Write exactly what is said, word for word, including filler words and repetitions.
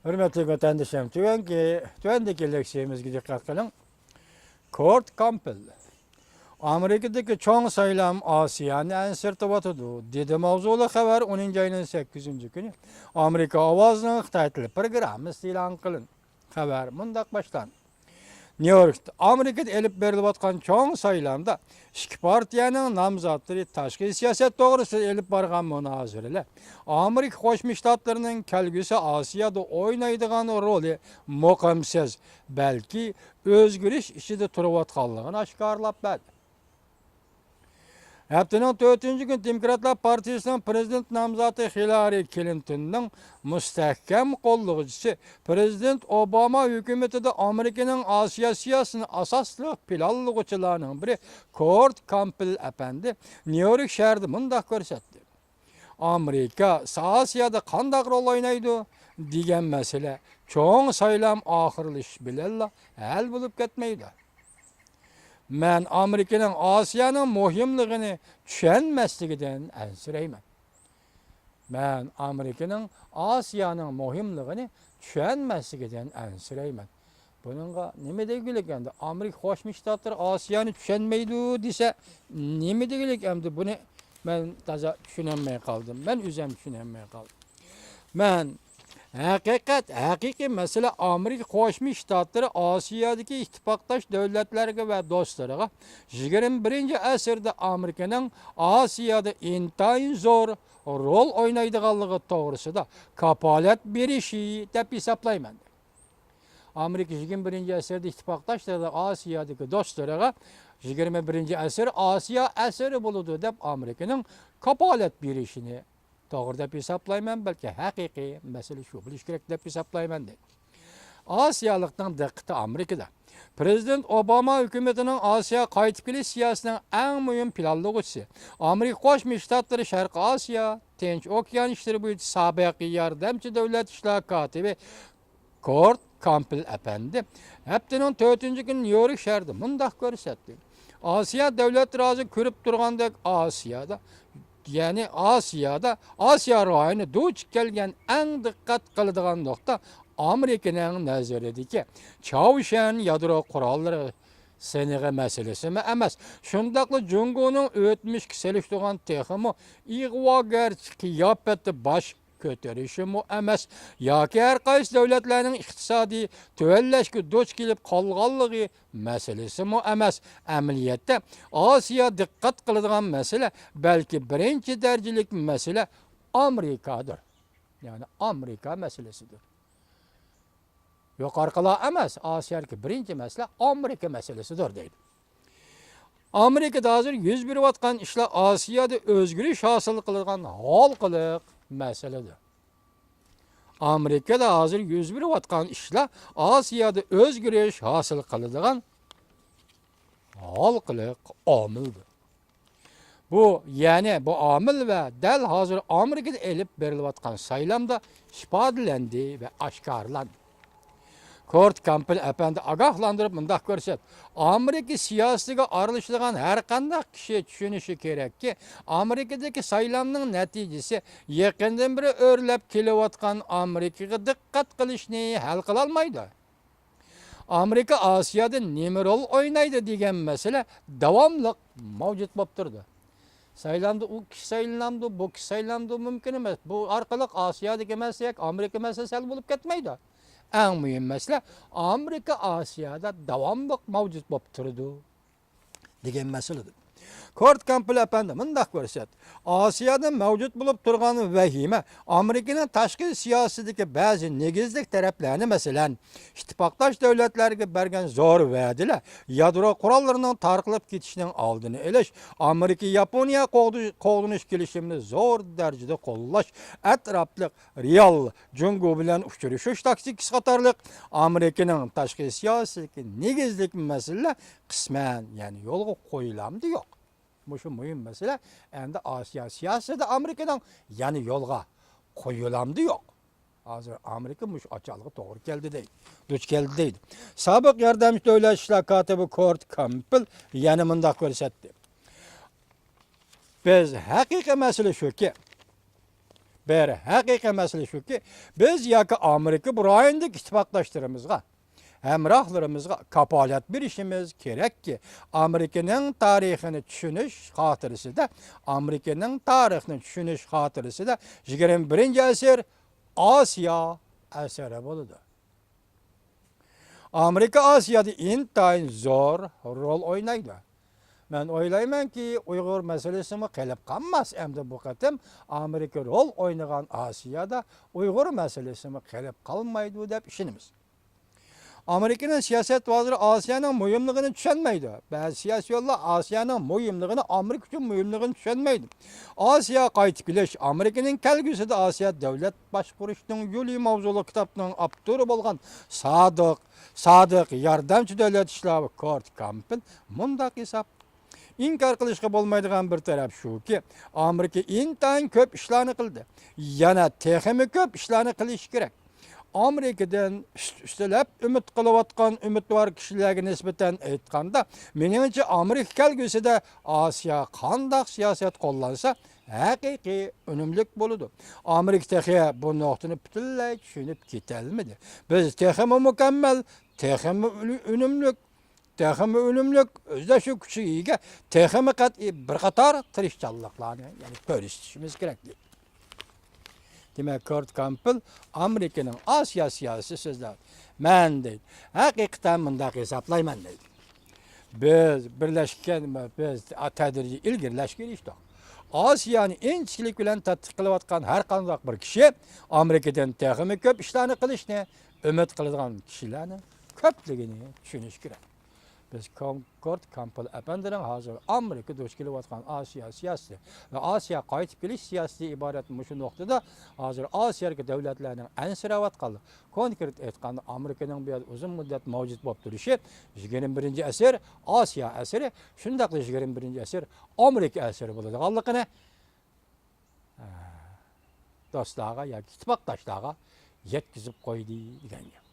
ھۆرمەتلىك ۋەتەندىشىم، تۆۋەنكى، تۆۋەندىكى لېكسىيەمىزگە دىققەت قىلىڭ. كورت كامپبېل، «ئامېرىكىدىكى چوڭ سايلام ئاسىيانى ئەنسىرىتىۋاتىدۇ» دېدى ماۋزۇلۇق خەۋەر ئونىنچى ئاينىڭ سەككىزىنچى كۈنى ئامېرىكا ئاۋازىنىڭ خىتاي تىلى پروگراممىسىدا ئېلان قىلىندى. خەۋەر مۇنداق باشلاندى. نيۇ يوركتا ئامېرىكىدا ئېلىپ بېرىلىۋاتقان چوڭ سايلامدا ئىككى پارتىيەنىڭ نامزاتلىرى تاشقى سىياسەت توغرىسىدا ئېلىپ بارغان مۇنازىرىلەر ئامېرىكا قوشما شتاتلىرىنىڭ كەلگۈسى ئاسىيادا ئوينايدىغان رولى مۇقىمسىز، بەلكى ئۆزگىرىش ئىچىدە تۇرۇۋاتقانلىقىنى ئاشكارىلاپ بەردى. ھەپتىنىڭ تۆتىنچى كۈنى دېموكراتلار پارتىيىسىنىڭ پىرېزىدېنت نامزاتى خىلارى كلىنتوننىڭ مۇستەھكەم قوللىغۇچىسى، پىرېزىدېنت ئوباما ھۆكۈمىتىدە ئامېرىكىنىڭ ئاسىيا سىياسىتىنى ئاساسلىق پىلانلىغۇچىلارنىڭ بىرى كورت كامپبېل ئەپەندى نيۇ يورك شەھىرىدە مۇنداق كۆرسەتتى: «ئامېرىكا ئاسىيادا قانداق رول ئوينايدۇ دېگەن مەسىلە چوڭ سايلام ئاخىرلىشىش بىلەنلا ھەل بولۇپ كەتمەيدۇ. مەن ئامېرىكىنىڭ ئاسىيانىڭ مۇھىملىقىنى چۈشەنمەسلىكىدىن ئەنسىرەيمەن. مەن ئامېرىكىنىڭ ئاسىيانىڭ مۇھىملىقىنى چۈشەنمەسلىكىدىن ئەنسىرەيمەن.» بۇنىڭغا نېمە دېگۈلۈك ئەمدى؟ ئامېرىكا قوشما شتاتلىرى ئاسىيانى چۈشەنمەيدۇ دېسە، نېمە دېگۈلۈك ئەمدى؟ بۇنى مەن تازا چۈشىنەلمەي قالدىم. مەن ئۆزۈم چۈشىنەلمەي قالدىم. مەن ھەقىقەت، ھەقىقىي مەسىلە ئامېرىكا قوشما شتاتلىرى ئاسىيادىكى ئىتتىپاقداش دۆلەتلەرگە ۋە دوستلىرىغا يىگىرمە بىرىنچى ئەسىردە ئامېرىكىنىڭ ئاسىيادا ئىنتايىن زور رول ئوينايدىغانلىقى توغرىسىدا كاپالەت بېرىشى دەپ ھېسابلايمەن. ئامېرىكا يىگىرمە بىرىنچى ئەسىردە ئىتتىپاقداشلىرىغا ئاسىيادىكى دوستلىرىغا يىگىرمە بىرىنچى ئەسىر ئاسىيا ئەسىرى بولىدۇ دەپ ئامېرىكىنىڭ كاپالەت بېرىشىنى توغرا دەپ ھېسابلايمەن، بەلكى ھەقىقىي مەسىلە شۇ بولۇشى كېرەك دەپ ھېسابلايمەن، دەيدۇ. ئاسىيالىقنىڭ دىققىتى ئامېرىكىدا. پىرېزىدېنت ئوباما ھۆكۈمىتىنىڭ ئاسىياغا قايتىپ كېلىش سىياسىتىنىڭ ئەڭ مۇھىم پىلانلىغۇچىسى، ئامېرىكا قوشما شتاتلىرى شەرقىي ئاسىيا، تىنچ ئوكيان ئىشلىرى بويىچە سابىق ياردەمچى دۆلەت ئىشلار كاتىپى كورت كامپبېل ئەپەندى ھەپتىنىڭ تۆتىنچى كۈنى نيۇ يورك شەھىرىدە مۇنداق كۆرسەتتى: «ئاسىيا دۆلەتلىرى ھازىر كۆرۈپ تۇرغاندەك ئاسىيادا، يەنى ئاسىيادا، ئاسىيا رايونى دۇچ كەلگەن ئەڭ دىققەت قىلىدىغان نۇقتا ئامېرىكىنىڭ نەزىرىدىكى چاۋشيەن يادرو قوراللىرى سىنىغى مەسىلىسىمۇ ئەمەس، شۇنداقلا جۇڭگونىڭ ئۆتمۈشكە سېلىشتۇرغان تېخىمۇ ئىغۋاگەرچى قىياپەتتە باش كۆتۈرۈشىمۇ ئەمەس، ياكى ھەر قايسى دۆلەتلەرنىڭ ئىقتىسادىي تۆۋەنلەشكە دۇچ كېلىپ قالغانلىقى مەسىلىسىمۇ ئەمەس. ئەمەلىيەتتە، ئاسىيا دىققەت قىلىدىغان مەسىلە، بەلكى بىرىنچى دەرىجىلىك مەسىلە ئامېرىكادۇر. يەنى ئامېرىكا مەسىلىسىدۇر. يۇقىرىقىلار ئەمەس، ئاسىيادىكى بىرىنچى مەسىلە ئامېرىكا مەسىلىسىدۇر» دەيدۇ. ئامېرىكىدا ھازىر يۈز بېرىۋاتقان ئىشلار ئاسىيادا ئۆزگىرىش ھاسىل قىلىدىغان ھالقىلىق مەسىلىدۇر. ئامېرىكىدا ھازىر يۈز بېرىۋاتقان ئىشلار ئاسىيادا ئۆزگىرىش ھاسىل قىلىدىغان ھالقىلىق ئامىلدۇر. بۇ، يەنى بۇ ئامىل ۋە دەل ھازىر ئامېرىكىدا ئېلىپ بېرىلىۋاتقان سايلامدا ئىپادىلەندى ۋە ئاشكارىلاندى. كورت كامپبېل ئەپەندى ئاگاھلاندۇرۇپ مۇنداق كۆرسەت، ئامېرىكا سىياسىتىگە ئارىلىشىدىغان ھەر قانداق كىشى چۈشىنىشى كېرەككى، ئامېرىكىدىكى سايلامنىڭ نەتىجىسى يېقىندىن بېرى ئۆرلەپ كېلىۋاتقان ئامېرىكىغا دىققەت قىلىشنى ھەل قىلالمايدۇ. ئامېرىكا ئاسىيادا نېمە رول ئوينايدۇ دېگەن مەسىلە داۋاملىق مەۋجۇت بولۇپ تۇرىدۇ. سايلامدا ئۇ كىشى سايلىنامدۇ، بۇ كىشى سايلىنامدۇ، مۇمكىن ئەمەس. بۇ ئارقىلىق ئاسىيادىكى مەسىلە ياكى ئامېرىكا مەسىلىسى ھەل بولۇپ كەتمەيدۇ. ئەڭ مۇھىم مەسىلە ئامېرىكا ئاسىيادا داۋاملىق مەۋجۇت بولۇپ تۇرىدۇ دېگەن مەسىلىدۇر. كورت كامپبېل ئەپەندى مۇنداق كۆرسەت، ئاسىيادا مەۋجۇت بولۇپ تۇرغان ۋەھىمە ئامېرىكىنىڭ تاشقى سىياسىتىدىكى بەزى نېگىزلىك تەرەپلەرنى، مەسىلەن، ئىتتىپاقداش دۆلەتلەرگە بەرگەن زور ۋەدىلەر، يادرو قوراللىرىنىڭ تارقىلىپ كېتىشىنىڭ ئالدىنى ئېلىش، ئامېرىكا ياپونىيە قوغدۇ-، قوغدىنىش كېلىشىمىنى زور دەرىجىدە قوللاش، ئەتراپلىق رېئال جۇڭگو بىلەن ئۇچرىشىش تاكتىكىسى قاتارلىق ئامېرىكىنىڭ تاشقى سىياسىتىدىكى نېگىزلىك مەسىلىلەر قىسمەن، يەنى يولغا قويۇلامدۇ يوق؟ مۇشۇ مۇھىم مەسىلە ئەمدى ئاسىيا سىياسىتىدە ئامېرىكىنىڭ يەنە يولغا قويۇلامدۇ يوق؟ ھازىر ئامېرىكا مۇشۇ ئاچالغا توغرا كەلدى دەيدۇ. دۇچ كەلدى دەيدۇ. سابىق ياردەمچى دۆلەت ئىشلار كاتىپى كورت كامپبېل يەنە مۇنداق كۆرسەتتى. بىز ھەقىقىي مەسىلە شۇكى، بىر ھەقىقىي مەسىلە شۇكى، بىز ياكى ئامېرىكا بۇ رايوندىكى ئىتتىپاقداشلىرىمىزغا، ھەمراھلىرىمىزغا كاپالەت بېرىشىمىز كېرەككى، ئامېرىكىنىڭ تارىخىنى چۈشىنىش خاتىرىسىدە، ئامېرىكىنىڭ تارىخىنى چۈشىنىش خاتىرىسىدە يىگىرمە بىرىنچى ئەسىر ئاسىيا ئەسىرى بولىدۇ. ئامېرىكا ئاسىيادا ئىنتايىن زور رول ئوينايدۇ. مەن ئويلايمەنكى، ئۇيغۇر مەسىلىسىمۇ قېلىپ قالماس ئەمدى بۇ قېتىم. ئامېرىكا رول ئوينىغان ئاسىيادا ئۇيغۇر مەسىلىسىمۇ قېلىپ قالمايدۇ دەپ ئىشىنىمىز. ئامېرىكىنىڭ سىياسەت ۋازىرى ئاسىيانىڭ مۇھىملىقىنى چۈشەنمەيدۇ. بەزى سىياسىيونلار ئاسىيانىڭ مۇھىملىقىنى، ئامېرىكا ئۈچۈن مۇھىملىقىنى چۈشەنمەيدۇ. ئاسىياغا قايتىپ كېلىش، ئامېرىكىنىڭ كەلگۈسىدە ئاسىيا دۆلەت باشقۇرۇشنىڭ يولى ماۋزۇلۇق كىتابنىڭ ئاپتورى بولغان سادىق، سادىق ياردەمچى دۆلەت ئىشلار كورت كامپېل مۇنداق ھېساب. ئىنكار قىلىشقا بولمايدىغان بىر تەرەپ شۇكى، ئامېرىكا ئىنتايىن كۆپ ئىشلارنى قىلدى. يەنە تېخىمۇ كۆپ ئىشلارنى قىلىشى كېرەك. ئامېرىكىدىن ئۈست-، ئۈستىلەپ ئۈمىد قىلىۋاتقان ئۈمىدۋار كىشىلەرگە نىسبەتەن ئېيتقاندا، مېنىڭچە ئامېرىكا كەلگۈسىدە ئاسىيا قانداق سىياسەت قوللانسا، ھەقىقىي ئۈنۈملۈك بولىدۇ. ئامېرىكا تېخى بۇ نۇقتىنى پۈتۈنلەي چۈشىنىپ كېتەلمىدى. بىز تېخىمۇ مۇكەممەل، تېخىمۇ ئۈنۈ-، ئۈنۈملۈك، تېخىمۇ ئۈنۈملۈك ئۆزلەشتۈرۈش كۈچىگە ئىگە، تېخىمۇ قەتئىي بىر قاتار تىرىشچانلىقلارنى، يەنى كۆرسىتىشىمىز كېرەك دەيدۇ. دېمەك، كورت كامپېل ئامېرىكىنىڭ ئاسىيا سىياسىي سۆزلەپ، مەن دەيدۇ، ھەقىقەتەن مۇنداق ھېسابلايمەن دەيدۇ. بىز بىرلەشكەن، بىز تەدرىجىي ئىلگىرىلەشكە ئېرىشتۇق. ئاسىيانى ئىنچىكىلىك بىلەن تەتقىق قىلىۋاتقان ھەر قانداق بىر كىشى ئامېرىكىدىن تېخىمۇ كۆپ ئىشلارنى قىلىشنى ئۈمىد قىلىدىغان كىشىلەرنىڭ كۆپلۈكىنى چۈشىنىش كېرەك. بىز كون-، كورت كامپېل ئەپەندىنىڭ ھازىر ئامېرىكا دۇچ كېلىۋاتقان ئاسىيا سىياسىتى ۋە ئاسىيا قايتىپ كېلىش سىياسىتى ئىبارەت مۇشۇ نۇقتىدا ھازىر ئاسىيادىكى دۆلەتلەرنىڭ ئەنسىرەۋاتقانلىقى، كونكرېت ئېيتقاندا، ئامېرىكىنىڭ بۇ يەردە ئۇزۇن مۇددەت مەۋجۇت بولۇپ تۇرۇشى، يىگىرمە بىرىنچى ئەسىر ئاسىيا ئەسىرى، شۇنداقلا يىگىرمە بىرىنچى ئەسىر ئامېرىكا ئەسىرى بولىدىغانلىقىنى، ئە، دوستلارغا ياكى ئىتتىپاقداشلارغا يەتكۈزۈپ قويدى دېگەن گەپ.